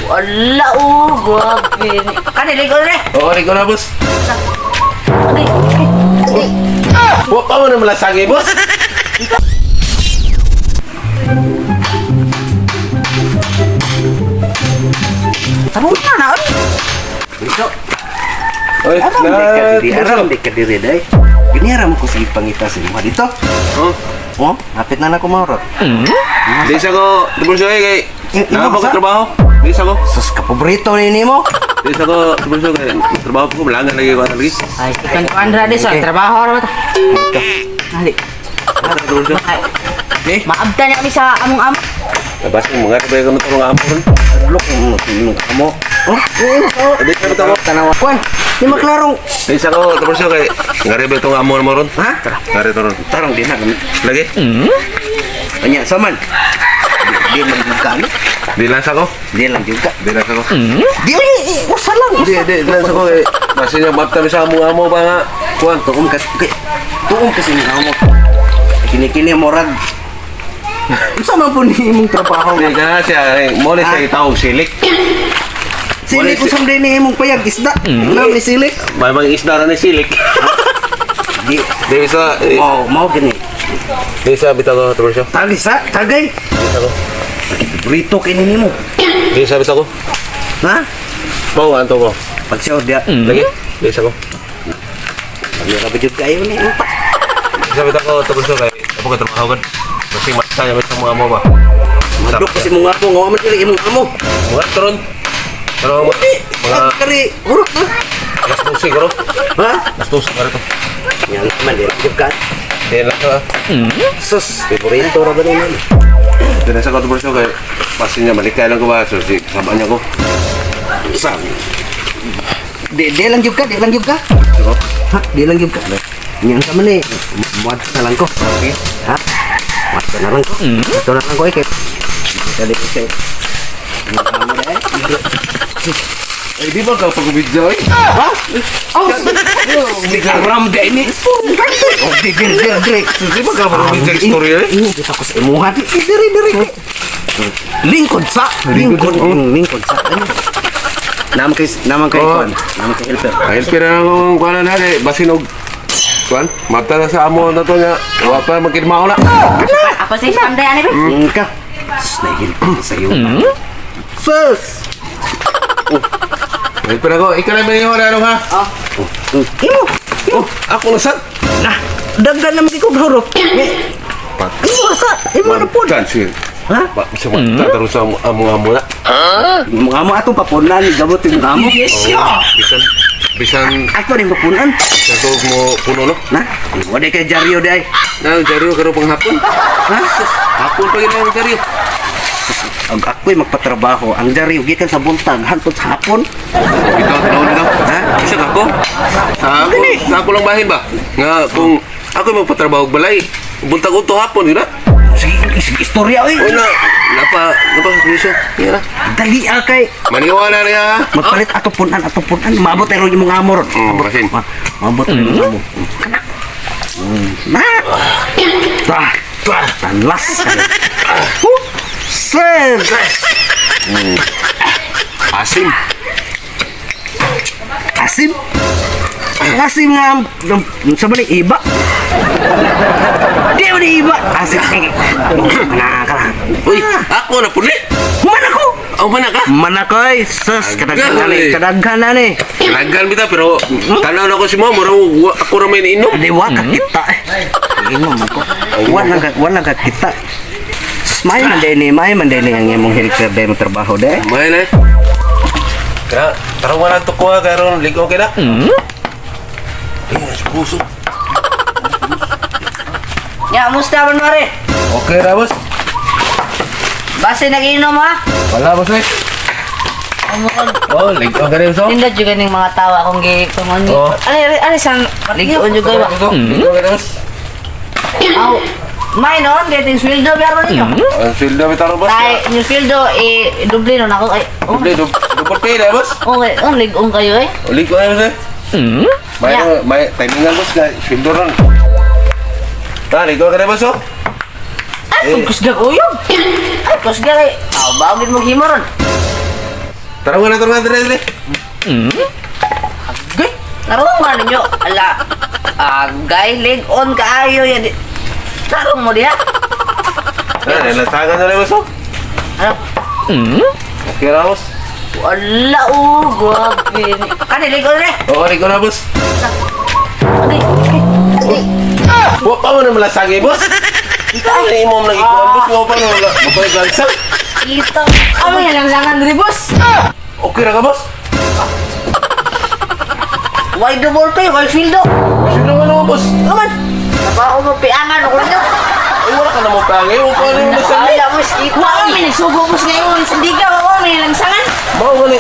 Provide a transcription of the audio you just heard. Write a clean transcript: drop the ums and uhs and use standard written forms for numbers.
Wala oh, grabe. Kani ligo re. Oo, ligo na, boss. Agay. Agay. Wa pa mo na malasagi, boss. Tarong na na. Oy. Ito, Oy, aram di ka diri, boss, aram di ka diri day. Gini mo ko sige pangita sa imo dito. Oh, Oh, hapit na na ko maurot. di sa ko, boss, oy, kay Eh, naa imo pa ko sa? trabaho. Di sa ko. Sus ka paborito ni nimo. Di sa ko, boss, kay trabaho ko malangan lagi ko lagi. Ay, ikan ko andra di sa Okay. trabaho ra ba ta. Ali. Boss, Ay, eh, maabta niya kami sa among amo. labas mo mga rebay ko na amo ron. Adlok mo mo kamo. Oh, oh, Di sa ko, tanawa. Kuan, di maklarong. di sa ko, boss, kay nga rebay tong amo mo ron. Ha? Ngari to ron. Tarong di na kami. Lagi. Anya saman. Di man juga no. Di lang sa ko. Di lang juga. Di lang sa ko. Di oy, usa lang. Di, Usa. di lang sa ko kay basta niya mapta mi sa amo amo ba nga. Kuan. Tuom kas kay tuom kasi ni amo. Kini-kini morag. Unsa man po ni imong trabaho? Di ka na siya, eh, mo na siya itawag silik. Silik usam din ni imong payag isda. Ano ni silik? May mga isda ra ni silik. Di Di sa eh, oh, mao gini. di sa bitaw ko boss. Tagay sa, tagay. Di sa ko. Burrito kay ni nimo. Di sa bitaw ko. Ha? Pao anto ko. Pagsiyaw dia. Lagi. Di sa ko. Pamira ba jud kayo ni imong pa. Di sa bitaw ko boss kay ako ka trabaho gud. Kasi mata niya sa mga amo ba. Madlok kasi mong amo nga wa man dili imong amo. Mga tron. Pero Di, mga kari hurot na. alas 12 siguro. Ha? Alas 12 ka rito. Yan man di jud ka. Di lang sa Sus, favorito ra ba ni man? Di lang sa ko boss kay basta niya malikay lang ko ba so si kasama niya ko. Sa. Di di lang jud ka, di lang jud ka. Ako. Ha, di lang jud ka. Yan sa man eh. Muad na lang ko. Sige. Ha? Muad na lang ko. Ito na lang ko eh. Dali ko siya. Imong amo na eh. Eh di ba ka pag-video eh? Ha? Oh, ram di ini. Oh, di di di di. Di ba ka pag-video story eh? Ini kita ko sa imuha. Di diri diri. Lingkod sa, lingkod, lingkod sa. Ano? Naman kay Oh. kuan, naman kay helper. Ay, pero akong kuan na kay basin og kuan, mata na sa amo na to niya. Wa pa magkidmao na. Ako sa isang day ani be. Ka. Sus, nahihilper sa iyo. Sus! Ay, pero ako, ikaw na may na ano ha? Oh, Imo! Oh, ako na sad. Nah, daghan naman kay kog hurot. Imo sa, imo na pod. Kan siya. Ha? Ba, sa mata terus sa amo amo na. Mga amo atong papunan, gabot yung amo. Oh, bisan bisan Ako rin papunan. bisan to mo puno no. Na, wala kay Jaryo day. Na jaryo karon panghapon. Ha? Hapon pa gid ang jaryo. Ang ako'y magpatrabaho, ang Jaryo gikan sa buntag hantod sa hapon. Ikaw tinuod ikaw. Ha? Isa ka ko. Sa ako lang bahin ba? Nga kung ako magpatrabaho og balay, buntag udto hapon yun na. Sige, sige, istorya oy. Una, napa napa sa puso. Yan na. Dali ah kay Maniwala niya. magpalit ato punan ato punan. Maabot tayo ron imong amo ron. Basin. Maabot tayo imong amo. Kana. Na. Ta. Ta. Tanlas. Huh. Sir. Asim. Asim. Asim nga sa balik iba. Di mo ni iba. Asim. Kana kana. Uy, ako na puli. Human ako. Aw man ka. Manakoy, sus, kadaghan na ni, kadaghan na ni. Laggan bitaw pero tanaw na ko si mo mura ako ra may ininom. Di wa ka kita eh. Inom ko. Wala ka kita. Sus, may man din ni, may man din ni ang imong helper day mo trabaho day. May na. Kaya tarong wala to kuha karon ligo kay na. Eh, nasa puso. Ya, musta man mare. Okay ra boss. Base nag-inom ha. Wala boss eh. Oh, ligo ka rin so. Nindot juga ning mga tawa akong gi kungon. Oh. Ani ani sang ligon juga ba. Ligo ka rin boss. Aw. May noon getting sweldo meron ninyo. Ang sweldo bitaw boss. Tay, yung sweldo eh doble no nako ay. Oh, Doble doble pay na boss. okay, oh, ligon kayo eh. Ligo na boss eh. May may timingan boss na sweldo ron. Ta, ligo ka rin boss oh. Ay, kusga ko yun. Ay, kusga kay. Aw, bagit mo himo ron. Tara na, tara na, tara na. Agay, tarong nga ninyo. Ala, agay, lig-on kaayo yan. Tarong mo diha. Tara, nalatagan na rin, boss. Oh. Ano? Okay ra, boss. Wala, oh, grabe. Kani, lig-on rin. Oo, rin ko na, boss. Agay, agay, agay. Wa pa mo na malasagi, boss. Ikaw na imo lagi ko, boss. Wa pa na wala. Mapaglansa. Ito. Amo yan lang langan diri, boss. Okay ra ka, boss? Why do volte? Why sweldo? Sino nga naman, boss? Kaman. Trabaho mo, piangan ako ninyo. Ay, wala ka na mo pangay. Wa pa na mo malasagi. Wala mo, kita. Wa mi nagsugo, boss, ngayon. Sandiga, wa mi langsangan. Mao gani.